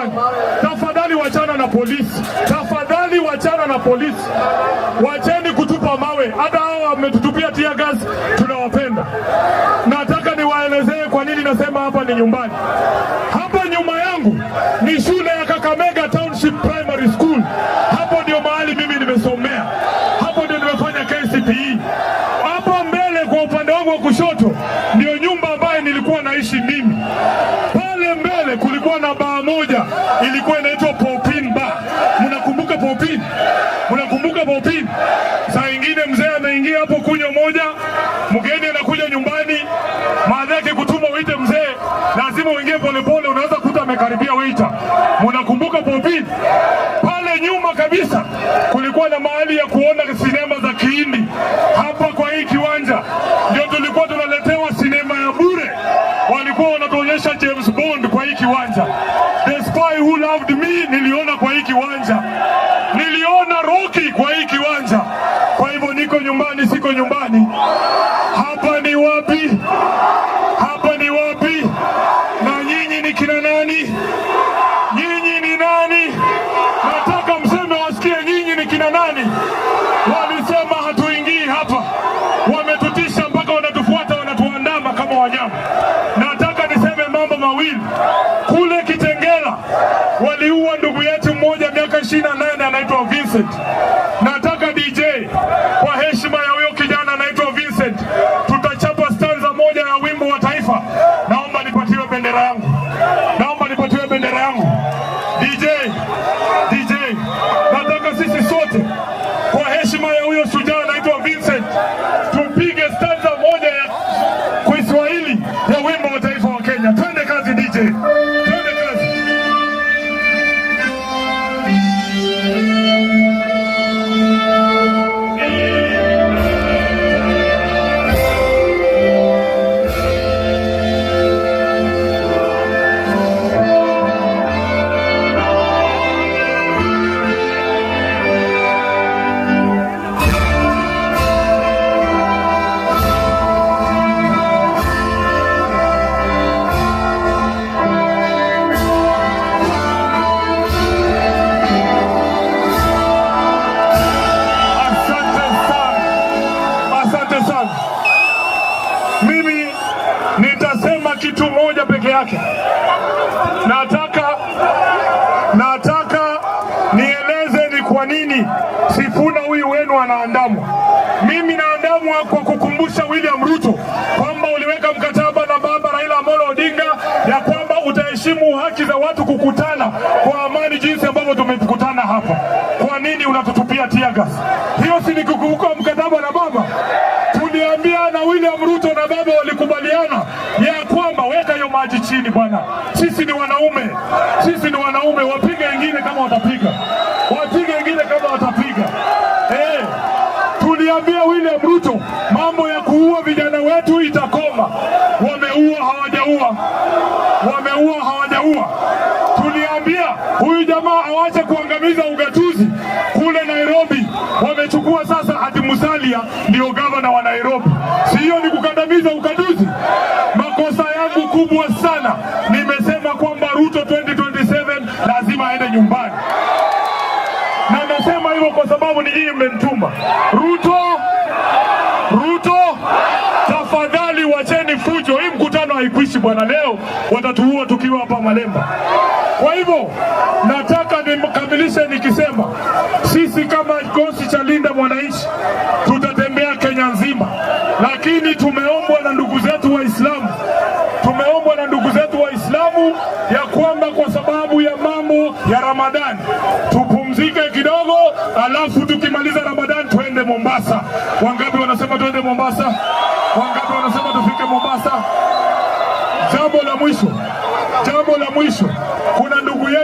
nyumbani. Tafadhali wachana na polisi, tafadhali wachana na polisi, wacheni kutupa mawe. Hata hao wametutupia tear gas, tunawapenda. Nataka niwaelezee kwa nini nasema hapa ni nyumbani. Hapa nyuma yangu ni shule ya Kakamega Township Primary School. Hapo ndio mahali mimi nimesomea, hapo ndio nimefanya KCPE. Hapo mbele kwa upande wangu wa kushoto ndio nyumba ambayo nilikuwa naishi mimi. Pale mbele kulikuwa na baa moja ilikuwa inaitwa Popin Bar. Mnakumbuka Popin? Mnakumbuka Popin? Saa ingine mzee anaingia hapo kunywa moja, mgeni anakuja nyumbani, maadhi yake kutuma uite mzee, lazima uingie polepole, unaweza kuta amekaribia waiter. Mnakumbuka Popin? Pale nyuma kabisa kulikuwa na mahali ya kuona sinema za Kihindi. Hapa kwa hii kiwanja ndio tulikuwa tunaletewa sinema ya bure, walikuwa wanatuonyesha James Bond kwa hii kiwanja. The Spy Who Loved Me niliona kwa hii kiwanja, niliona Rocky kwa hii kiwanja. Kwa hivyo niko nyumbani, siko nyumbani. Hapa ni wapi? Hapa ni wapi? Na nyinyi ni kina nani? Nyinyi ni nani? Nataka mseme wasikie, nyinyi ni kina nani? Walisema hatuingii hapa, wametutisha mpaka wanatufuata, wanatuandama kama wanyama. Nataka niseme mambo mawili. Kule Kitengela waliua ndugu yetu mmoja miaka 28 anaitwa Vincent. Nataka DJ, kwa heshima ya huyo kijana anaitwa Vincent, tutachapa stanza moja ya wimbo wa taifa. Naomba nipatiwe bendera yangu, naomba nipatiwe bendera yangu. DJ, DJ, nataka sisi sote kwa heshima ya huyo shujaa anaitwa Vincent tupige stanza moja ya Kiswahili ya wimbo wa taifa wa Kenya. Twende kazi DJ, twende kazi. Asante sana, asante sana. Mimi nitasema kitu moja peke yake. Nataka nieleze ni kwa nini Sifuna huyu wenu anaandamwa. Mimi naandamwa kwa kukumbusha William Ruto kwamba uliweka mkataba na baba Raila Amolo Odinga ya kwamba utaheshimu haki za watu kukutana kwa amani jinsi ambavyo tumekutana hapa. Kwa nini unatutupia tear gas? Hiyo si ni kukiuka mkataba na baba? Tuliambia na William Ruto na baba walikubaliana ya kwamba weka hiyo maji chini bwana. Sisi ni wanaume, sisi ni wanaume, wapige wengine kama watapiga, wapige wengine kama watapiga. Tuliambia William Ruto mambo ya kuua vijana wetu itakoma. Wameua hawajaua? Wameua hawajaua? Tuliambia huyu jamaa awache kuangamiza ugatuzi kule Nairobi. Wamechukua sasa ati Musalia ndio gavana wa Nairobi, si hiyo ni kukandamiza ugatuzi? Makosa yangu kubwa sana, nimesema kwamba Ruto 2027 lazima aende nyumbani, na nasema hivyo kwa sababu ni nyinyi mmenituma. Ruto, Ruto, tafadhali wacheni fujo. Hii mkutano haikuishi bwana, leo watatuua tukiwa hapa Malemba. Kwa hivyo nataka nikamilishe nikisema sisi kama kikosi cha Linda Mwananchi tutatembea Kenya nzima, lakini tumeombwa na ndugu zetu Waislamu, tumeombwa na ndugu zetu Waislamu ya kwamba kwa sababu ya mambo ya Ramadhani tupumzike kidogo, alafu tukimaliza Ramadhani tuende Mombasa. Wangapi wanasema tuende Mombasa? Wangapi wanasema tufike Mombasa? Jambo la mwisho, jambo la mwisho, kuna ndugu yetu